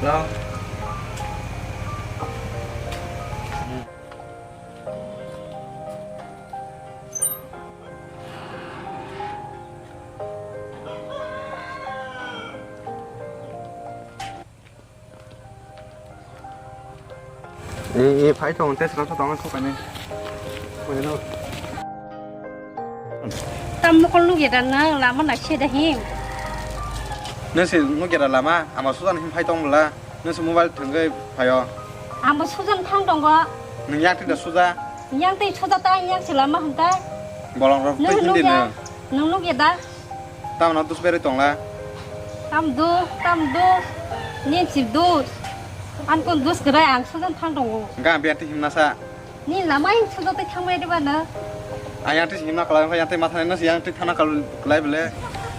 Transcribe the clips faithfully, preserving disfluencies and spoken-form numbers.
E, e, phai thung, tei swkang thung, thung. Tam mokol nukya da nang, lama naisida him. Nwng se nukya da lama, ama sujan him phai tong bwla, nwng se mobile thwngwi phaio. Ang bo sujan thang tongo. Nwng yang twi da suja? Yang twi suja ta, yang se lama hwn ta. Bolong rok twi hindi nukya, nwng. Nwng nukya da? Tamno dus berwi tongla? Tam dus, tam dus. Nini si dus. Ang kun dus kwrwi, ang sujan thang tongo. Hwnkhe ang biya twi himna sa. Ni lama yang sujo tei thangbai riba na. Ayang twi himna kwlai, yang twi mathani no yang twi thana kwlai bele.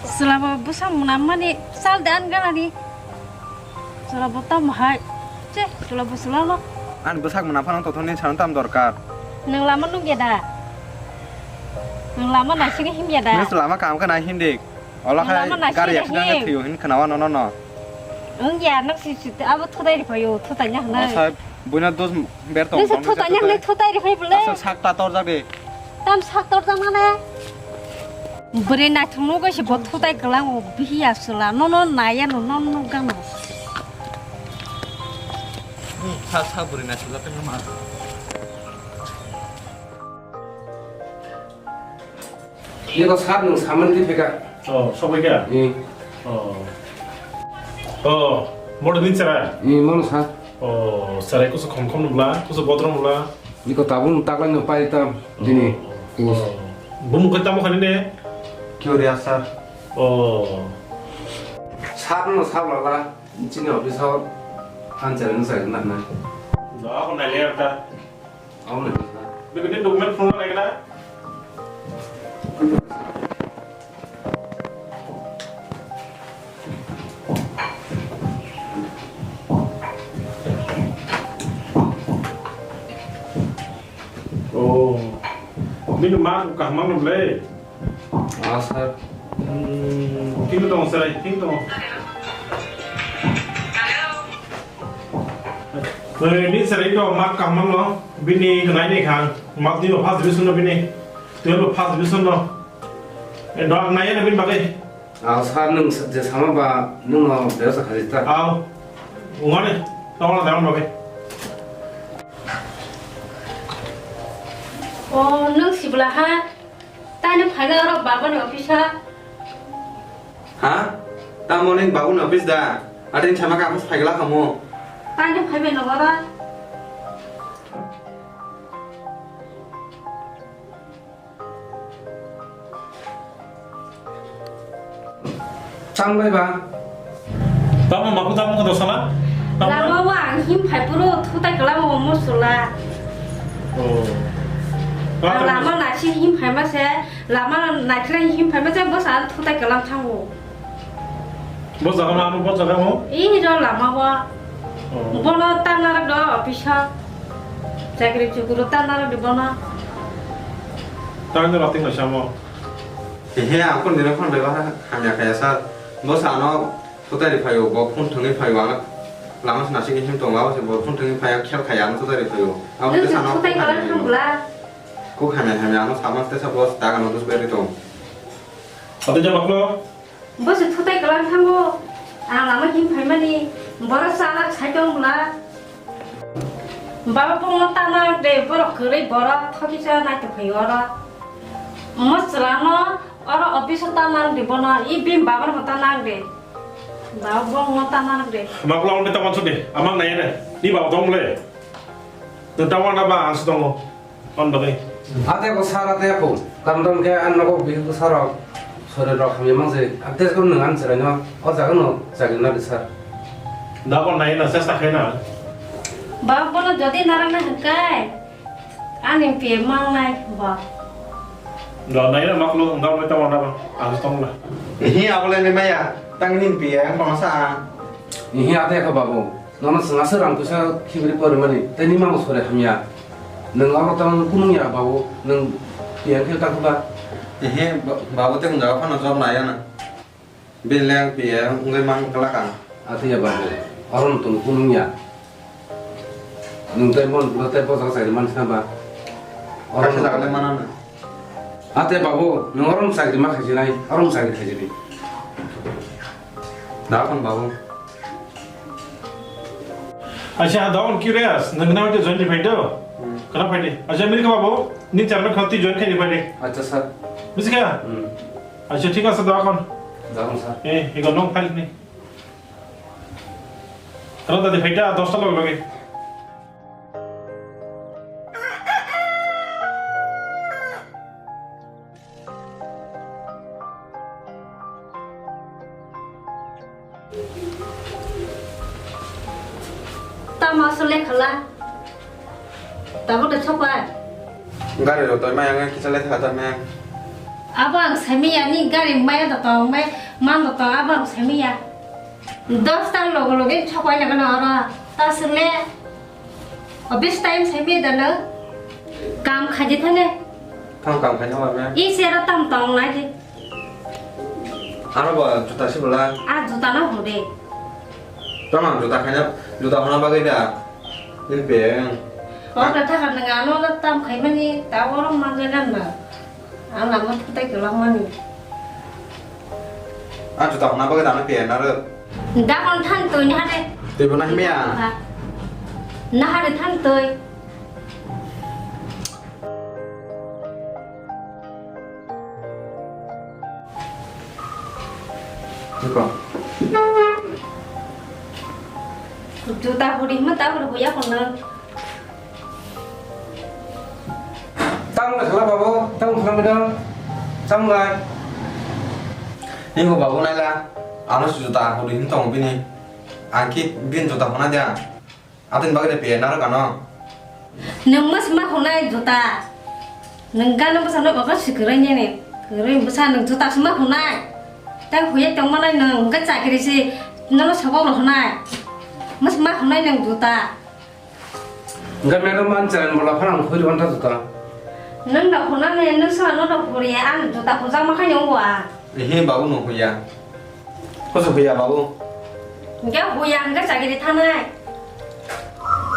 Chwla bo bwsa mwnam mani chal de ang ganani. Chwla bo tamo hai. Che, chwla bo chwla no. Ani bwsak mwnam phano tothoni sano tam dorkar. Nwng lama nukya da? Nwng lama naisingwi himya da? Nwng lama kaham khe nai hindi. Ola khai lama naisingwi gari accident khe him. Thwiyo hin khnawa no no no. Wng ya, nwng si si abo thutai ri phaio, thutai nya hwnwi. Asa buina dos ber tong. Nwng si thutai nya hwnwi thutai ri phai bwle. Asa sak ta torjak de. Tam sak torjak nane. Bwrwi naithok nugwi se bo thutai kwlango, bihi aswla, nono naiya no, nono nukgano. Sa, sa bwrwi naithok jatwi ma. Niko sir nwng samani twi phaikha. Oh, sokbaikha? Hmm. Oh. Oh, modo ni chara? Hmm, mono sir. Oh, chara kusu khom khom nubla, kusu bodrom nubla. Niko tabuk taklai no pai tam dini. Oh. Bumung khe tamo khani ne? Kyo ria sir. Oh. Sir no sir lala, chini office o answer no sai na na. Da ko na le ta. Amo na. Bigini document phone na na. Oh. Bini ma kaham no ble. Ah, sir. Hmm, tingtong, sir, tingtong. Ni sir, ito mark kaham no, bini nai ni khang, mark ni first division no bini, twelve first division no. Eh, dog nai na bin bagai. Ah, sir, nwng je sama ba, nwng no bebsa khaji ta. Aw, ngone, tawla dalam bagai. Oh, nwng sibla ha? Tani phaina oro babani office ha? Ha? Tamo ni babuni office da? Atini sama ka office phaigla kamo. Tani phaibai no oro. Chang bai ba. Tamo maku tamo ko dosala? Tamo? Lama wa ang him phai puro thutai kala mo mo sula. Oh. Ang lama nasi him phai ma se, lama naikhlai him phai ma se, bo sa thutai kala thango. Bo jaga ma, bo jaga mo? Ih, ro lama bo. Oh. Bono tanarok do office o. Chakri chukuru tanarok di bono. Tang ni rating na samo. He, he, ang kon dino phone bai ba hamya kaya sir. Bo sano thutai ri phaio, bo phone thangwi phaio, ang lama se nasing him tongo, abo se bo phone thangwi phaio, khel khaya ang thutai ri phaio. Abo se sano thutai kala thang bla. Ko hamya hamya ano sama se sa bo daga no dus beri tong. Ate jama klo. Bo se thutai kwlang thango, ang lama him phaimani, borok chalak sai tong bwla. Baba bongno tana de, borok kwrwi borok thokisa nai tongphai oro. Mo chwlano oro office o tana de bono, i bini baba no tana de. Baba bongno tana de. Maklo ang de tama chode, amang nai ne, ni baba tong le. Tang tama na ba ang se tongo. Hon bagwi. Ate ko sir ate ko. Karon khe ang nogo bihi ko sir rok. Sori rok hamya mang se. Ate ko nwng ang chwrai no. O jaga no chagri na de sir. Da ko nai na chesta khai na. Ba bono jodi narang na hwnkhe. Ani P M mang nai ba. Da nai na maklo da ko ta wana ba. Ang tong la. Hi abole ni maya. Tang ni P M kono sa. Hi ate ko babu. Nono chwng aswk rang puisa khibri porimani, tei nini mama sori hamya. Nwng oro tamo kunung ya babu, nwng P M khe ta khuba. Ehe, ba-, babu tei wng jaga phano job naiya na. Bini le ang P M wngwi mang glak ang. Athiya babu. Oro nwng tong phunung ya. Nwng tei bon, bo tei bo jaga chakri mansi na ba? Oro kaisa jaga le mana na. Ate babu, nwng oro nwng chakri ma khaisi nai, oro nwng chakri khaisi di. Da kon babu. Acha, da kon curious, nwng na hoite join di phai do? Hmm. Kana phai di. Acha, Milka babu, ni chairman khati join khai di phai di. Acha, sir. Buji kha? Hmm. Acha, thik ase, da kon. Da kon, sir. Eh, ego nong phai ni. Rw da de phaita dosta log loge. Tamo asole khala. Tabuk da sopai. Gari rok toi maya ngai kisa le thaka tor maya. Abo ang saimaya ni gari maya da tong mai man da tong abo ang saimaya. Dosta logo loge sopai na gana oro. Ta sile. Office time saimaya da no. Kam khaji thane. Thang kam khaji thang maya. I sero tam tong nai di. Ano ba juta si bwla. Ah, juta no hode. Tama juta khaina, juta hona bagwi da. Nil peng. Kok da thaka nang ano da tam khaimani, ta oro manjai dan ba. Ang lama thutai kwlangmani. Ah, juta hona bagwi da no peng naro. Da kon than toi nahare. Tei bo nahimya. Nahare than toi. Niko. Juta huri hima ta huri huya kono. Tang na khala babu, tang khala madam, tang lai. Niko babu naila, ano juta huri him tong bini. Angki bin juta hona dia. Atwng bagwi de pia narwk ano. Nwng mwsma hwnai juta. Nwng gana bwsa no koko si kwrwi nini. Kwrwi bwsa nwng juta sima hwnai. Tei huye tongmanai nwng hwnkhe chakri si nono sobok rw hwnai. Mwsma hwnai nwng juta. Hwnkhe madam man cheren bola phano khuri wanta juta. Nwng no hwnani nwng sima nono huriya ang juta hujakma khai nw wngo ang. Ehe babu no huya. Koso huya babu. Hwnkhe huya hwnkhe chakiri thanai.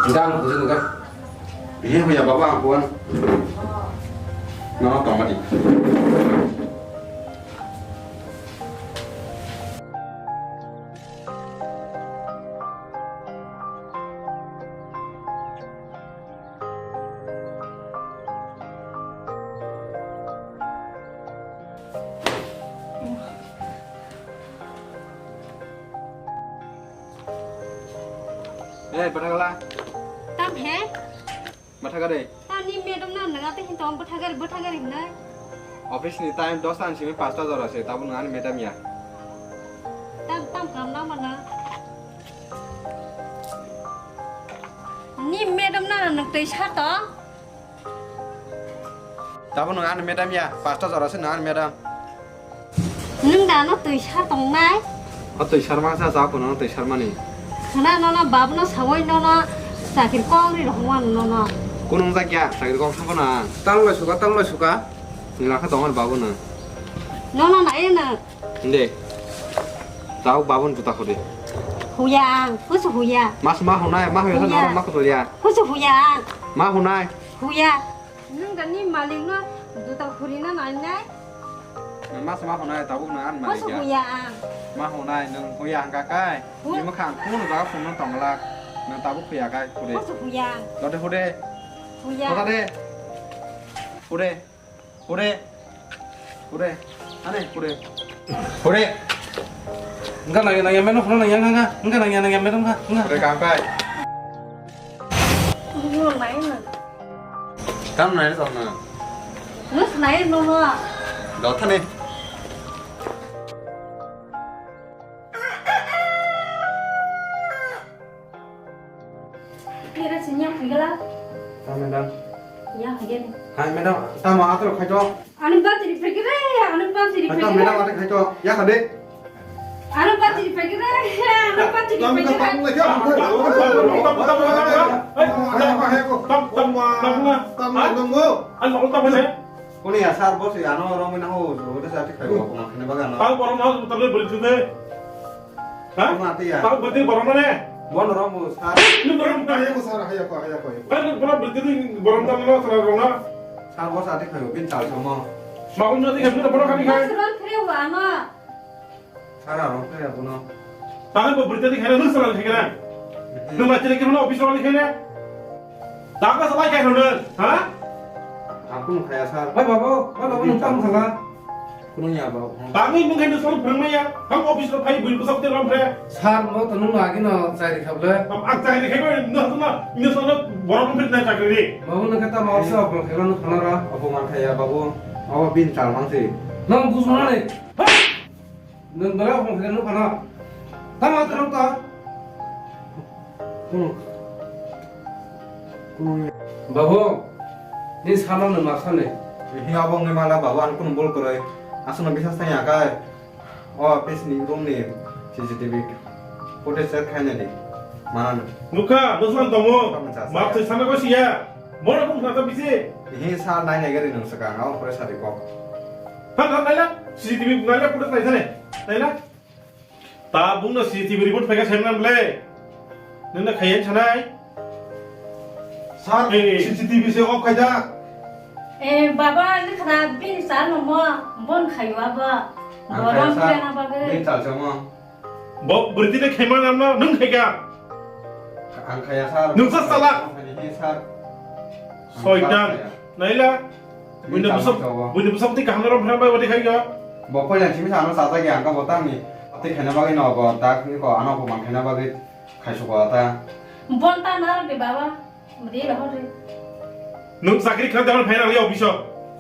Hwnkhe ang huya hwnkhe. Ehe huya babu ang kuan. Nono tongmani. Ei, bwthagala. Tam he? Bwthagari. Tam ni madam na naga te hinto bwthagari, bwthagari hinai. Office ni time dosta ni simi pasta jora se, tabuk nang ani madam ya. Tam, tam kam na mana. Ni madam na nang tei sa to. Tabo nwng ani madam ya, pasta jora se nwng ani madam. Nwng da no twi sar tongnai? O twi sar mangsa cha phano twi sar mani. Khna nono babuno sawai nono chakri kok ri rohorma nono. Kunung jak ya, chakri kok sa phano ang. Tang lai suka, tang lai suka. Nila kha tong ar babuno. Nono nai na. Inde. Tao babun juta khudi. Huya ang, kusu huya. Mas ma hunai, ma huya. Huya. Noro ma kutu ya. Kusu huya ang. Ma hunai. Huya. Nwng da ni malik no juta khuri na nai nai. Nwng ma sama hunai tabuk na an malik ya. Kusu huya ang. Ma hunai nwng huya ang kakai. Hu- Ni mukha ang kuno jaga phone no tongla. Nwng tabuk huya kai hure. Kusu huya ang. Dode hure. Huya. Kota de. Hure. Hure. Hure. Ane, hure. Hure. Enggak nanya nanya menu, nanya nanya, enggak nanya nanya menu, enggak, enggak. Hure kampai. Ini mau main nggak? Tam nanya sama. Nus main mau mau. Dota nih. Kira sini yang kagala. Ah, madam. Yang kagala. Hai, madam. Tamo atro khaito. Ani batiri pekire, ani batiri pekire. Madam, atro khaito. Ya khade. Ani batiri pekire, ani batiri pekire. Tam, tam, tam, tam, tam, tam, tam, tam, tam, tam, tam, tam, tam, tam, tam, tam, Kuni ya sar bosi ano romina ho, so de sa thik khai ko na khne baga no. Tang borom na hospital le beri chute. Ha? Tang mati ya. Tang beti borom na ne. Bono rombo sir. Nung bono rombo. Hayako sir, hayako, hayako, hayako. Ai, nung bono bwrwi twi bono rombo sir romna. Sir, bo sir, twi khayo, bin tal somo. Ma, um, nung twi khayo, bono kami khai. Bono khayo, ano. Sir, aro khayo, bono. Tangwi bo bwrwi twi khayo, nung sir khayo na. Nung ma chiri khayo, office rok khayo na. Tangka salai khayo, nung, ha? Ang kunu khaya, sir. Bai, babo, bai, babo, nung tamo khala. Kuno ya ba. Tangwi nung khe nung salo phwrwngmaya. Tang office ro phai buini bwswk tei rom khe. Sir, mo to nung agi no chai rikha ble. Am, ang chai rikha ble, nung salo, nung salo borok nung phai chakri ri. Babu nung khe tamo office ro phai rok nung khana ra. Apo man kha ya babu. Abo bin chal mang si. Nung bujma ni. Hai! Nung bela phai rok nung khana. Tamo to nung ta. Kuno. Kuno ya. Babu, ni salo nung ma sani. Hi abo ngi mala babu, ang kunu bol kwrwi. Aswkno bisas tang ya kai. O office ni room ni C C T V footage check khaina di. Manano. Nukha, nuswang tongo. Tamo cha cha. Map se sana ko siya. Mora kung khata bisi. Hi sir nai nai gari nung saka, ang abo pore sadi kok. Tha, tha, naila. C C T V naila, footage naisane. Naila. Ta bungno C C T V report phaikha sengna ble. Nungna khaiya sanai. Sir, Ei. C C T V se off khaijak. Eh, baba, ni khana bini sal no mo, bon khayo abo. Ang Borom khaya sir. Kena bagwi. Bini sal se mo. Bo bwrwitwi khaima namno nung khaikha. Ang khaya sir. Nung sa salak. Ang khaya sir. Ang Soitan. Sir khaya. Naila. Buino bwswk, buino bwswk twi kaham norok phai bai wadi khai ga. Bo poila simi sa ano sajak ya, angka bo tangni. Tei khaina bagwi no bo dak ni ko ano ko man khaina bagwi khai suko ta. Bon ta narok de baba. Mudi lo hori. Nung chakri khan tawon phaina le office o.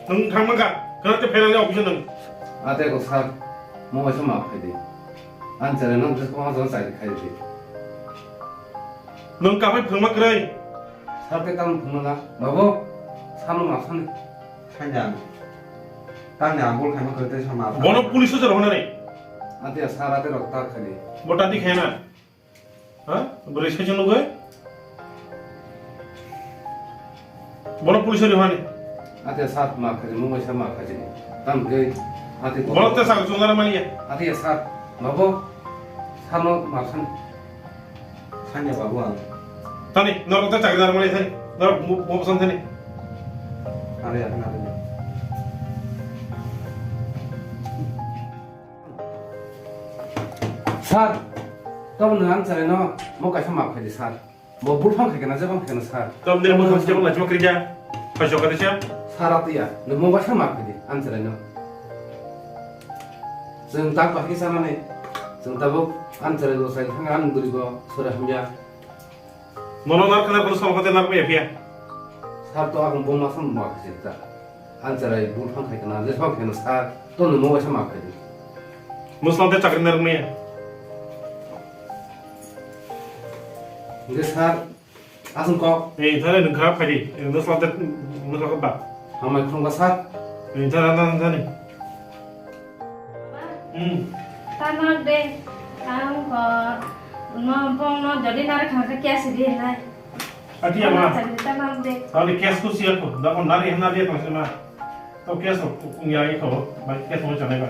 Nung thang mangka. Khan te phaina le office o nung. Ate ko sir. Mo waisa ma khai di. An chare nang dress ko ha jon chakri khai di. Nung kapai phwrwngma kwrwi. Sir te tamo phwrwngma na. Babu. Sano ma sani. Sanya. Tangni ang bol khaima kwrwi tei sama. Bono police o jora hwnani. Ate sir ate rok ta khani. Bo tati khaina. Ha? Bwrwi saichung nugwi. Bono police o rihwani. Ate sir ma khani, mungbai sa ma khani. Tam gei. Ate bono te sa chungjana mani ya. Ate sir. Babu. Sano ma sani. Sanya babu ang. Tani, norok ta chakri dar mani thani. Norok mo, mo posong thani. Are, are, are. Sir, tamo nang ang chare no, mo kaisa maaf khaidi, sir. Bo bul phang khaikena, jebang khaikena, sir. Tamo nini mo thang jebang lachima krija. Paisa kati siya. Sir, atiya, no mo kaisa maaf khaidi, ang chare no. Chwng tak bahai sanani, chwng tabuk ang chwrai bo sai thang ang bwrwi bo sora hamya. Mono nar khna kono song kote nar ya phiya. Sir to ang bo ma sam ma khasi ta. Ang chwrai bul phang khai kana, je phang khai na sir to no mo sa ma khai. Muslam te chakri nar maya. Nge sir, Aswng kok. Ei, thale nwng kha phaidi. Nwsla te, nwsla kha ba. Hamai khulumkha sir. Ei, thale, thale, thale. Hmm. Tamak de, ang ko, no, bong no, jodi nare khangkha kya sidi nai. Ati ama. Tamak de. Thale case ko siya ko. Da ko nari hna de ko sima. To case ko, kung ya ko, bai case mo chanai ba.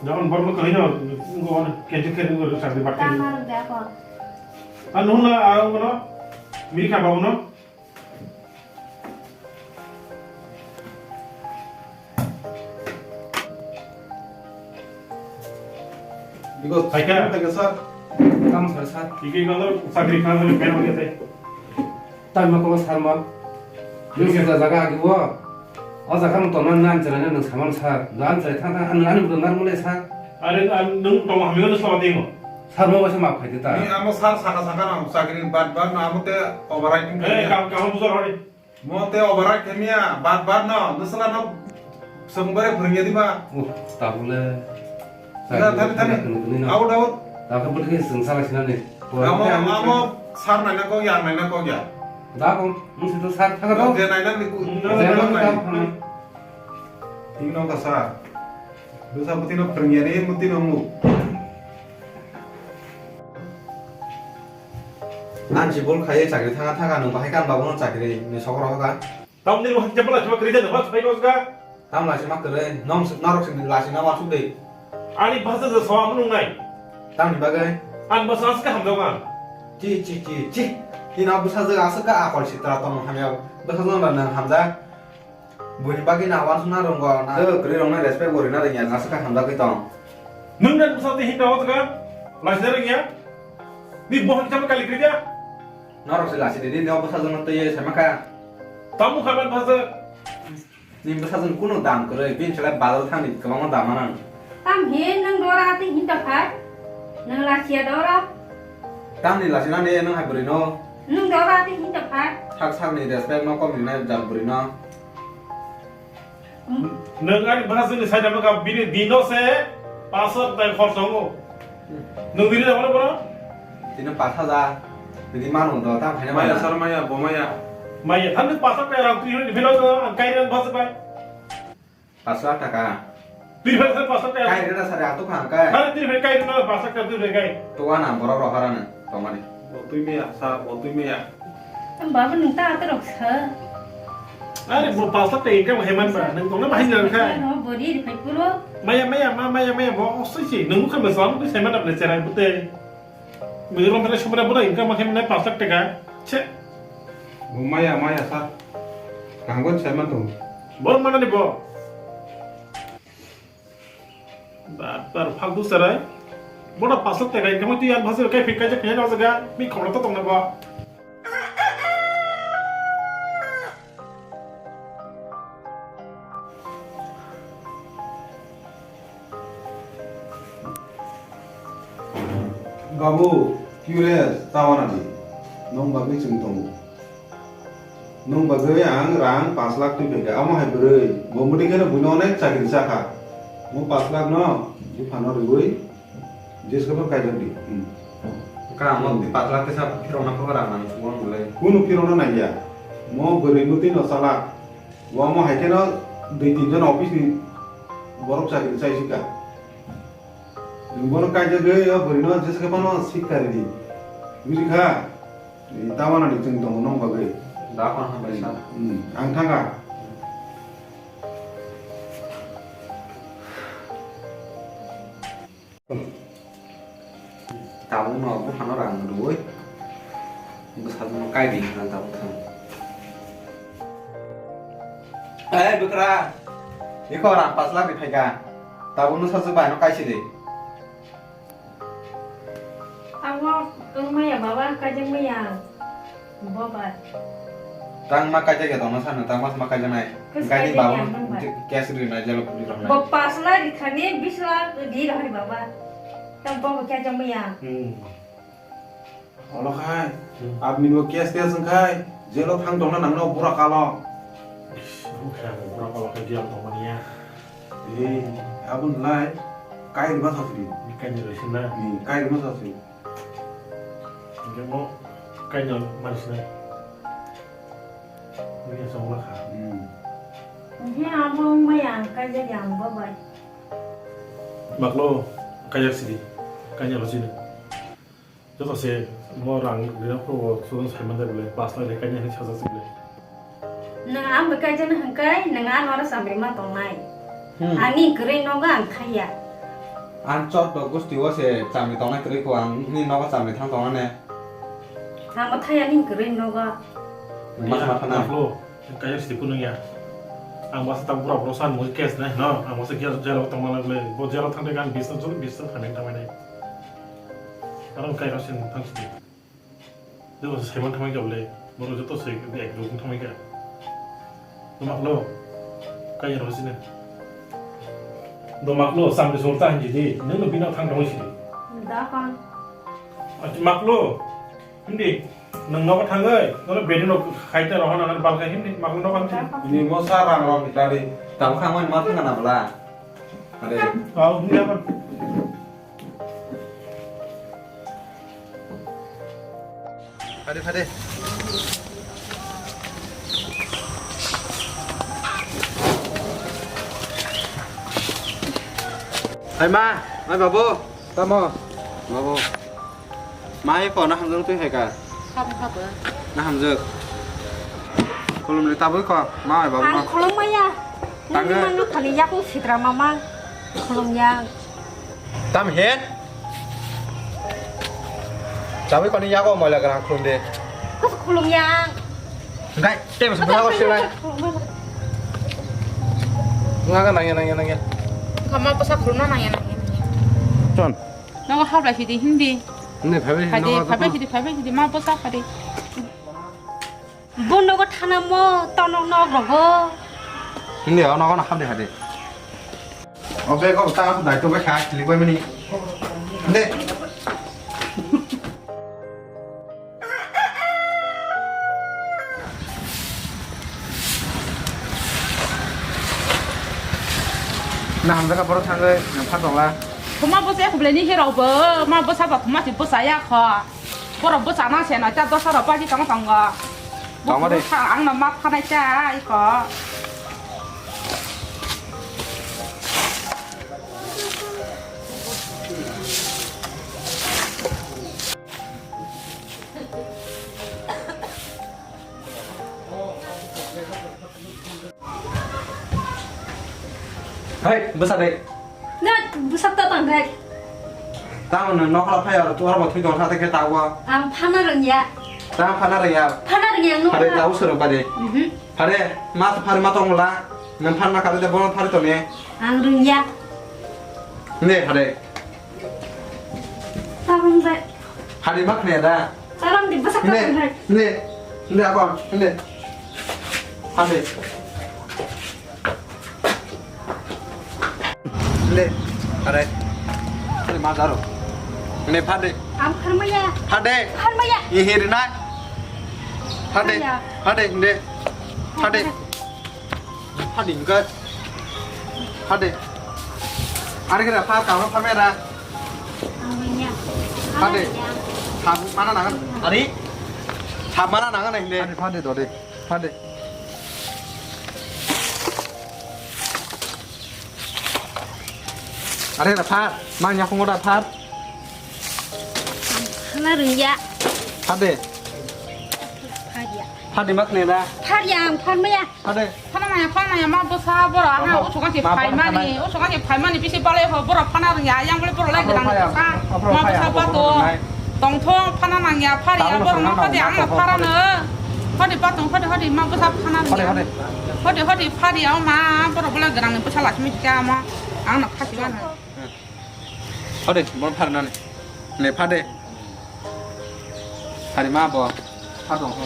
Jokon borok no kwlwi no, ngo ono keju keju ngo rwchapni bakti. Tama rwgya kon. Ano hwnla, ah, ono, miri kha ba ono. Because Hai ka? Hai ka, sir. Tamo sir, sir. Iki kalau sakri kha, kalau ben lagi teh. Tamo ko sir ma. Yung sa jaga agi wo. O jaga no tongna nang chwraino nwng samano sir. Nang chwrai thang thang ani, ani bwrwi nang mole sir. Are, are, nwng tong hamya no sabo timo. Sir mo waisa maaf khaidi ta. Ni amo sir saka saka no chakri bad bad no amo te overriding Eh, khaidi. Kam, kam bujor hori. Mo te override khaimiya bad bad no nwsla no swngbare phwrwngya diba. Uh, tabule. Thani, thani, thani. Out, out. Tabuk bwtwi swng sala sinani. Amo, amo sar naina kok ya, naina kok ya. Da kok, nung situ sar thaga do. Je naina ni ku, je naina ni ku. Tino ka sar. Dosa bwtwi no phwrwngya ni, bwtwi no mu. Ang si bol khai chakri thanga thanga nung bahai kan babu no chakri ni sokro hoka. Tamni mo hakhe bwla chuma kwrwi de, nokha swbai rwsga. Tam lachima kwrwi, nong s-, norok sini lachina wansuk de. Ani bhasa je sawa mwnung nai. Tamni bagwi? Ani bhasa aske hamjak ang. Chi, chi, chi, chi. Nini bwsajwk aswk kha akol sitra tongmung hamya. Bwsajwk no nwng hamjak. Buini bagwi na uansukna rwngo, na kwrwi rokno respect bo rwna rwngya, aswk kha hamjagwi tong. Nwng na bwsajwk hinta o jaga? Laisina rwngya? Ni bohong kisa kali kwrwi kha? Norok se lasi di, nini bwsajwk no twiwi saima kha. Tamo kha ban bwsajwk? Ni bwsajwk kunu dam kwrwi, bini chwla bazar thangni kwbangma dam anang. Tam he nwng dora tei hinta phai? Nwng lachiya dora? Tamni lachina ne nwng hai bwrwi no? Nwng dora tei hinta phai? Sak sakni respect no kom rinai jat bwrwi no. Nwng ani bwsajwkni side no ka bini dino se pasar tai khorsa wngo. Nwng bini da bono bono? Tini pash hajar. Tini mano do, tam khaina maya mano. Sar maya, bo maya. Maya, thanni pash lakh taka rang twi hwnwi phino do, ang kai rang bas bai. Pash lakh taka. Twi phai sar pash lakh taka. Kai rena sare ato khang kai. Sare twi phai kai rena pash lakh taka twi phai kai. To wana borok rohara na, tongmani. Bo twi maya, sar bo twi maya. Em, babu, nwng ta atorok sa. Are, bo pash lakh taka income heman ba, nwng tongna bahai jang kha. Ano, bori ri phai puro. Maya, maya, ma, maya, maya, bo, osoi si, nwng kha masa, nwng sai mana bole cherai bute. Bujuro mane sumra bura income khe mane pash lakh taka. Che. Bo maya, maya, sar. Kanggo sai man tong. Bor mana ni bo. Bar bar faltu serai. Boda pash lakh taka income twi ang bhasai kai phik kai jak phai jaga. Mi khobor to tongna ba. Babu, curious, tawana di. Nong bagwi chwng tongo. Nwng bagwi ang rang pash lakh twi phaikha, amo hai bwrwi. Bo mwtwi kheno buino onek chakri chakha. Mo pash lakh no buphano rwui jesko phano kaijak di. Hmm. Ka amo pash lakh tesa phirokna kho rang nang sugo ang bolai. Kunu phirokno nangya. Mo bwrwi mwtwi no chalak. Bo amo hai kheno dui tin jon office ni borok chakri chai sika. Nwng bono kaijagwi o bwrwino jesko phano sikha ridi. Bujikha? Tawana ni chwng tongo nong bagwi. Da kono hambai sa. Hmm, ang thangkha. Tabuk no buphano rang rwui bwsajwkno kai di hwnna tabuk thang. Eh, bwkra, iko rang pash lakh ni phaikha. Tabuk no sajwk bai no kaisi di. Abo wng maya baba, kaijak maya. Bo bai. Tang ma kaijak ya tongna sano, tang ma ma kaijak nai. Kis Gani kaijak baba ya mo tong bai. Cash ri nai, jalo puli rok nai. Bo pash lakh ri khani bis lakh ri rohori baba. Tang bo bo kaijak maya. Hmm. Olo khai, hmm. Abni bo cash cash wng khai, jelo thang tongna nangno bura kalo. Is, bura kalo khai dial tongmani ya. Ei, abo nai, kai rima sasri. Ni kai ni roi sina. Ni kai rima sasri. Ni mo kai ni mari sina. Ni ya song lakha. Hmm. Ni abo mai ang kai jadi ang babai. Maklo, kai jak sidi, kai ni roi sina. Joto se mo rang rina phuru o chwng sai man jai bole, pash lakh de kaina hinwi sajak se bole. Nwng ang bai kaijana hwnkhe, nwng ano aro chamrima tongnai. Hmm. Ani kwrwi nogo ang thaiya. Ang chot do gusti o se chamri tongnai kwrwi kho, ang ni nogo chamri thang tongnai ne. Ang bo thaiya ni kwrwi nogo. Nwng ma sama thana. Phuru. Kaya sidi kunung ya. Ang masa tak bura bura san mui case nai, no? Ang masa jail, jail tong mana ble. Bo jail thang de kan bisna jor, bisna thang de thang mana. Aro kai ro sin thang sidi. Joto sai man thang ka ble. Boro joto sai ek rukun thang ka. Domak lo. Kaya ro sin. Domak lo, sambil sultan jadi. Nang lo bina thang thang sidi. Da kan. Mak lo. Hindi, nwng nogo thangwi, nono bedi no khaita rohorna nang balkha hindi, makno nogo thangwi. Ini mo sa rang rok ni tadi. Tamo khangmani ma thangna bla. Are. Au, hindi apan. Phade, phade. Hai ma, hai babu. Tamo. Babu. Mai ko na hamjak twi hai ka? Khabu khabu. Na hamjak. Khulumni tabui ko, ma bai babu ma. Ang khulum maya. Tangga. Nini mangno khali yakung sitra mama. Khulum yang. Tam he? Chawi koni yago moila grang khulum de. Kos khulum yang. Ngai, te mas bela ko silai. Ngaga nangya, nangya, nangya. Kama pasa khulum na nangya, nangya, nangya. Chon. Nogo habla hidi hindi. Ne phabe Hadi, no phabe hidi, phabe hidi, ma pasa hadi. Bo nogo thana mo tonok nok rogo. Hindi, o nogo na habdi hadi. O bego ta dai to ba kha kili ba mini. De. Na hamjaka borok thangwi nang phatongla. Khuma bwsa ya khubleni hirok bo, ma bwsa ba khuma si bwsa ya kho. Borok bwsa na se na cha dosa rok paji tong tongo. Tongma de. Bwsa ang no ma phanai cha ai kho. Hei, bwsa de. Na, bwsa ta tang de. Tamo no nokla phai aro tu aro thwi dong sa te ke tawa. Ang phana rwngya. Ta phana rwngya. Phana rwngya ang nokla. Hade tawo sero bade. Mhm. Hade ma phari ma tong la. Nang phana ka de bono phari to ne. Ang rwngya. Ne hade. Tabang de. Hade mak ne da. Sarang di bwsa Ne, ka ne, ne, apa, ne. Hade. Ne, hade. Hade ma daro. Ne, hade. Am kharmaya. Hade. Kharmaya. Ihir na. Hade. Kharmaya. Hade, ne. Hade. Hade. Hade hingke. Hade. Ari kira pha kama pha mera. Ang rwngya. Hade. Ang rwngya. Thap mana nangan. Ari. Thap mana nangan hinde. Hade, hade, dode. Hade. Ari kira pha. Mang yakungo da pha. Ang phana rwngya. Hade. Pharya. Hade mak ne da. Pharya, ang pharmaya. Hade. Phana maya, phana maya, ma bwsa borok, ha, o suka se phaimani, o suka se phaimani, bisi balai ho, borok phana rwngya, yang bole borok lai gwnang bwsa, ma bwsa ba to. Tongthong phana nangya, pharya, borok no phade, ang no phara no. Hode ba tong, hode, hode, ma bwsa phana rwngya. Hode, hode, pharya, o ma, borok bole gwnang ni bwsa lachmi kya ma, ang no phasi mano. Hode, bon phar nani. Ne phade. Hari ma bo. Phar dong ho.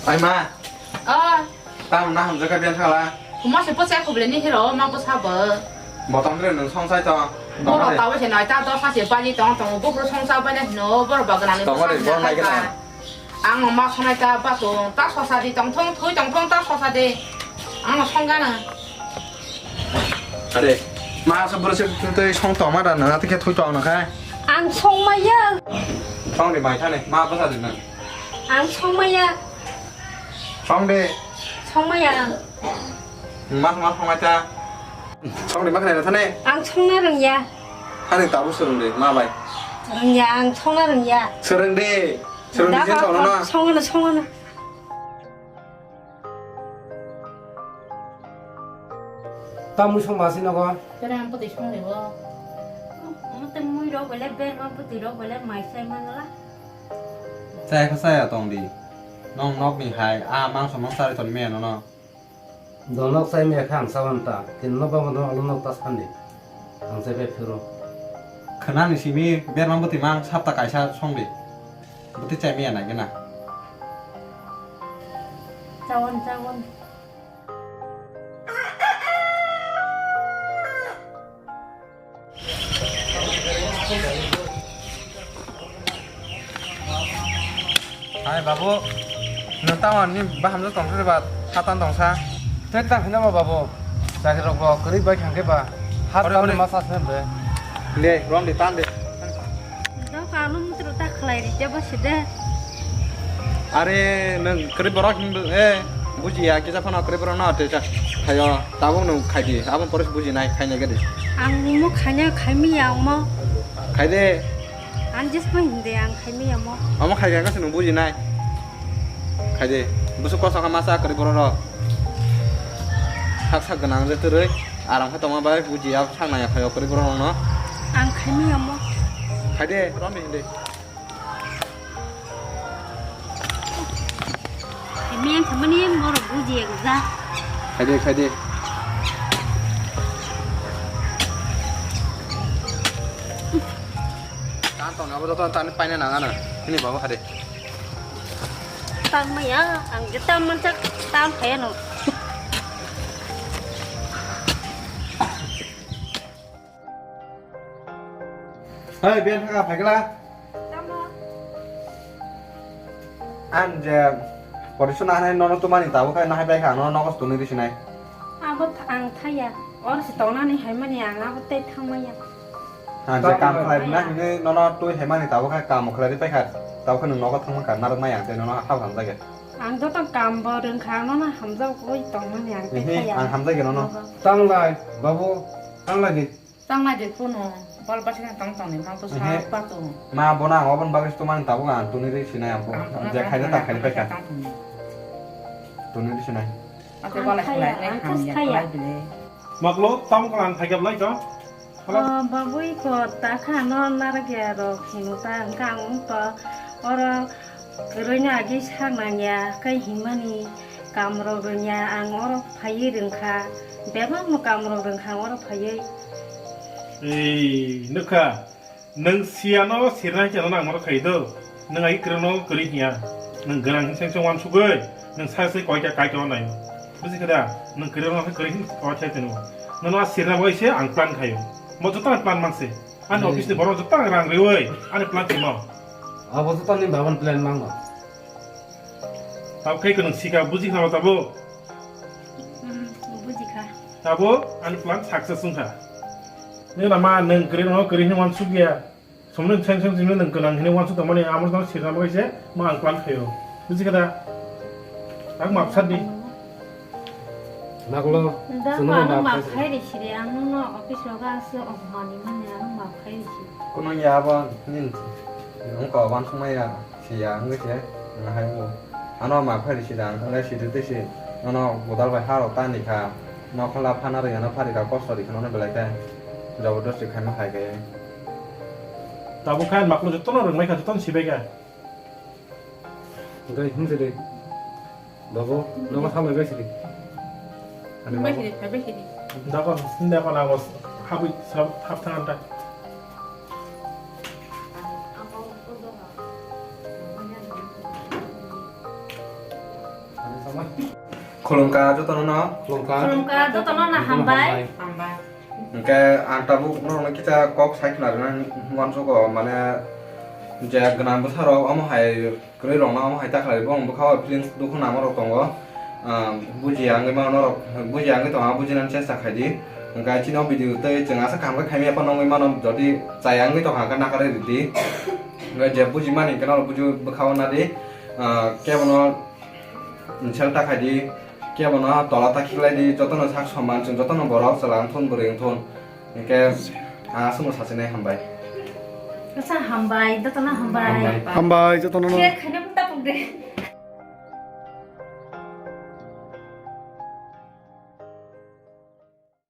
Ai ma. Oi. Tamo na hamjak kha biyan thala. Kuma se pocha khuble ni hero ma posa bo. Botong dre nung song sai to. Boro tawe se nai ta dos sa se bali tong tong bubru song sa bane no boro bagana ni. Tong boro nai gana. Ang ma sonai ta ba to ta sosa di tong thong thui tong thong ta sosa de. Ang song gana. Are ma sa boro se thui song tong ma da na te khe thui tong na kha. Ang song ma ya. Song de mai thane ma posa de na. Ang songmaya. Song de. Songmaya ang. Ma ma song ta. Song de ma khna thane. Ang songna rwngya. Hane tabu swrwng de ma bai. Rwngya ang songna rwngya. Swrwng de. Swrwng de song na. Songna songna. Tamui song masi nogo. Tere ang pati song lebo. Mute mui rok bele ber ma pati rok bele mai sai manla. Chaya kha chaya tong di. Nong nok ni hai a mangso mang sari ton me no no. Donok chai me kha ang sawan ta. Tin no ba no alo nok ta sandi. Ang chai bai phiro. Khana ni simi ber ma pati mang sapta kaisa song di. Bwtwi chai maya nai gana. Chawon, chawon. Hai babu, nwng tamo ni bahamjak tongkhe ba hatan tongsa? Tei tang hino ba babu, chakri rok bo kwrwi bai thangkhe ba hat ore, ore. Masa se be. Le, rom de tan de. Dok alo mutro ta khlai ri je bo side. Are nwng kwrwi borok hindu e. Bujiya kisa phano kwrwi borok no tei cha. Khayo tabuk nwng khaidi, aboni pore se bujinai khainai gadi. Ang omo khaina khaimiya omo. Khaide. Ang jesma hinde ang khaimiya omo. Omo khaikha khe se nwng bujinai. Khaide. Busuk kosa kha masa kwrwi borok rok. Sak sak gwnang je twrwi. Aram khe tongma bai bujiya sak naiya khayo kwrwi borok rok no. Ang khaimiya omo. Khaide. Romni hinde. Miyang samani borok bujiya gajak. Khaide, khaide. Tan tong abo joto tani paina nang ano. Ini bawa khaide. Tang maya, ang je tam manchak tam khaya no. Hei, ben thaka phaikla. Tamo? Ang je porisu na hanai nono tumani tabo khai nahai bai kha, nono nokos tuni risinai. Abo th-, ang thaya. Or si tongnani haimani ang abo tei thangmaya. Ang je kam khlai rina hini nono tui haimani tabo khai kam khlai ri pai kha. Tabo khai nwng nogo thangma kha, narwk mai ang tei nono hao hamjak ya. Ang joto kam bo rwng kha, nono hamjak oi tongmani ang tei thaya. Ang hamjak ya nono. Tanglai, babu, tanglai di. Tanglai de kunu, bol bachina tong tong ni, ma to sa pa to. Ma bona ang obon bagwi tumani tabuk ang tuni ri sinai ang bo. Je khaina ta khaina paikha. Tuni ri sinai. Ate bala khlai nai ham ya khlai bile. Maklo tam kala ang khaikap lai to. Oh, bagwi ko ta kha no naragya rok hinu ta ang kang to oro. Kwrwino agi sak nangya, kai himani kamrok rwngya, ang oro phaiwi rwngkha. Bebakno kamrok rwngkha, ang oro phaiwi. Ei, nukha, nwng siyano sirna hinkhe ano nang moro khai do. Nwng agi kwrwino kwrwi hiya. Nwng gwnang hinseng seng wansugwi, nwng sai sai koita kaito nai. Buji khe da, nwng kwrwino khe kwrwi hin koita tino. Nono a sirna bai se ang plan khayo. Mo joto plan manse. Ani office ni borok joto ang rang riwi, ani plan timo. Abo joto ni babani plan mango. Tabo khe kwrwng sika, buji kha tabo? Hmm, buji kha. Tabo ani plan success wngkha. Nini nama nwng kwrwi no kwrwi hinwi wansuk ya. Somni seng seng simi nwng gwnang hinwi wansuk tongmani amo no sirna bagwi se ma ang plan khayo. Buji kha da? Ang mapsar di. Naglo, da chwngno ko ano map map khai khai risi de, ano no office rogo aswk opmani mani ano map khai risi. Kuno ya abo nini wngkha wansukmaya. Siya wngwi se, wngwi hai wngwi. Ano ma phari sida, wngkha le sidi twi si, nono godal bai harok tani kha, nokhola phana rwya no phari kha, kosto rikha nono belai khe, jobordosti khaima hai khe. Tabuk khe ang maklo jotono rwngmai kha, jotono sibai kha. Hwnkhe himse de. Babu, nogo salai bai sidi. Bai sidi, bai sidi. Dakon, dakon agos, habwi sab, hab thang anta. Khulumkha jotono no. Khulumkha. Khulumkha jotono no hambai. Hambai. Hwnkhe ang tabuk norokno kisa kok sai khna rwna wansukgo, mane je gwnang bwsarok omo hai kwrwi rokno omo hai ta khlai, bong bwkhao feelings dukhu nangma rok tongo. Ah, bujiya wngwi mano norok, bujiya wngwi tongo, bujinani chesta khai di. Hwnkhe chini o video tei chwng aswk kaham khe khaimya phano wngwi mano, jodi chaya wngwi tongkha hwnkhe nakarwi rw di. Hwnkhe je bujimani hwnkhe norok buji bwkhao na di. Ah, kebono Insult ta khai di, kebono tola ta khiklai di, jotono sak soman, chwng jotono borok chwla wngthun, bwrwi wngthun. Hinkhe ang aswkno sachinai hambai. Kisa hambai, jotono hambai. Hambai. Hambai, jotono no. Share khaina tapuk de.